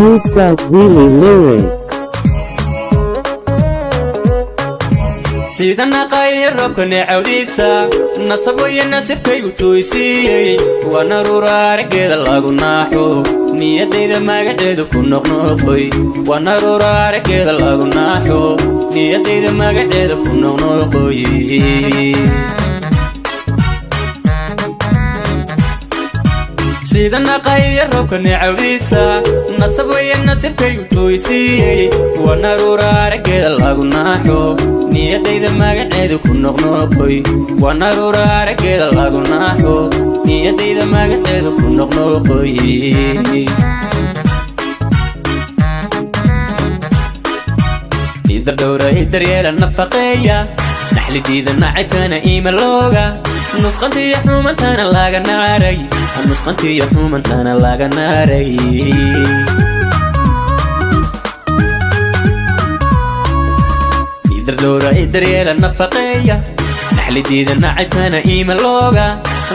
Musa Willy Lyrics. Sida naqaya roobka neecawdiisa, nasab waya nasibkaygu tooysiiyey. Waa naruura araggeeda lagu naaxo, niyadayda magaceedu ku noqnoqoy. Waa naruura araggeeda lagu naaxo, niyadayda magaceeda ku noqnoqoy. Sida naqaya roobka neecawdiisa, nasab waya nasibkaygu tooysiiyey. Waa naruura araggeeda lagu naaxo, niyadayda magaceedu ku noqnoqoy. Waa naruura araggeeda lagu naaxo, niyadayda magaceedu ku noqnoqoy. Idar dhowra, daryeela, nafaqeeya, naxlidiida nacabkana iimalooga, nusqantiyo xumantana laga naaray, nusqantiyo xumantana laga naaray. Idar dhowra, daryeela, nafaqeeya, naxlidiida nacabkana iimalooga,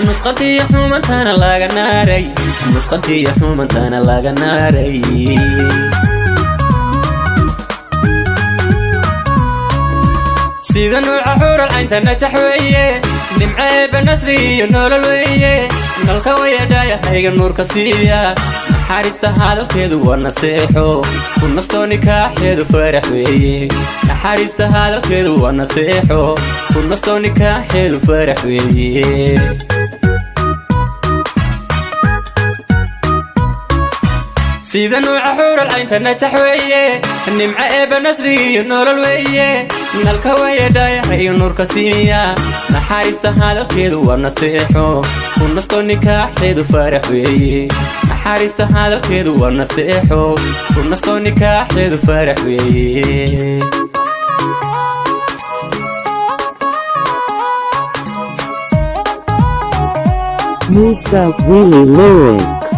nusqantiyo xumantana laga naaray, nusqantiyo xumantana laga naaray. Sida nuuca xuural caynta najax weeye, nimco eebba, nasri iyo nolol weeye. Nalka wayadhaayahayga nuurka siiya, naxariista hadalkeedu waa nasteexo, ku nastoo nikaaxeedu farax weeye. Naxariista hadalkeedu waa nasteexo, ku nastoo nikaaxeedu farax weeye. Sida nuuca xuural caynta najax weeye, nimco eebba, nasri iyo nolol weeye. Nalka wayadhaayahayo nuurka siiya, naxariista hadalkeedu waa nasteexo, ku nastoo nikaaxeedu farax weeye. Naxariista hadalkeedu waa nasteexo, ku nastoo nikaaxeedu farax weeye. Musa Willy Lyrics.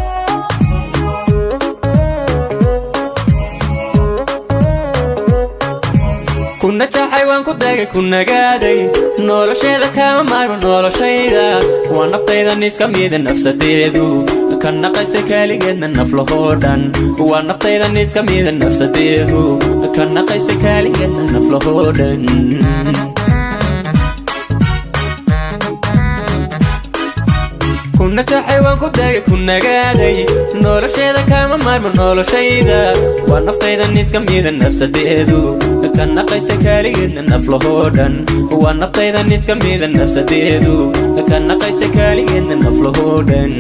Ku najaxay, waan ku dagay, ku nagaaday, nolosheeda kama maarmo noloshayda. Waa naftayda niska mida nafsadeedu, ka naqaystay kaaligeedna naflahoo dhan. Waa naftayda niska mida nafsadeedu, ka naqaystay kaaligeedna naflahoo dhan. Ku najaxay, waan ku dagay, ku nagaaday, nolosheeda kama maarmo noloshayda. Waa naftayda niska mida nafsadeedu, ka naqaystay kaaligeedna naflahoo dhan. Waa naftayda niska mida nafsadeedu, ka naqaystay kaaligeedna naflahoo dhan.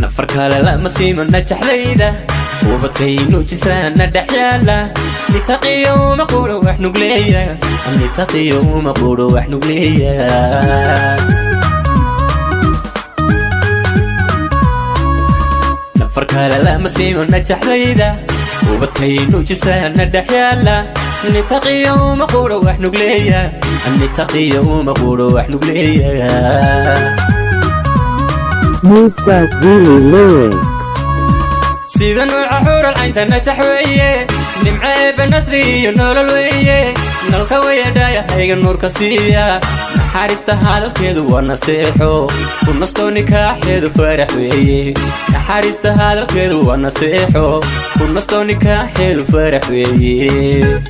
Nafar kale lama siimo najaxdayda, ubadkaynu jisaana dhex yaala. Nitaqiyo uma quro wax nugleeya, nitaqiyo uma quro wax nugleeya. Nafar kale lama siimo najaxdayda, ubadkaynu jisaana dhex yaala. Nitaqiyo uma quro wax nugleeya, nitaqiyo uma quro wax nugleeya. Musa Willy Lyrics. Sida nuuca xuural caynta najax weeye, nimco eebba, nasri iyo nolol weeye. Nalka wayadhaayahayga nuurka siiya, naxariista hadalkeedu waa nasteexo, ku nastoo nikaaxeedu farax weeye. Naxariista hadalkeedu waa nasteexo, ku nastoo nikaaxeedu farax weeye.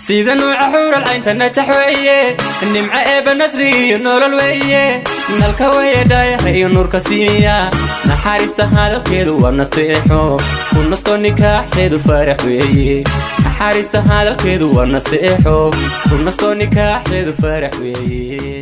Sida nuuca xuural caynta najax weeye, nimco eebba, nasri iyo nolol weeye. Nalka wayadhaayahayo nuurka siiya, naxariista hadalkeedu waa nasteexo, ku nastoo nikaaxeedu farax weeye. Naxariista hadalkeedu waa nasteexo, ku nastoo nikaaxeedu farax weeye.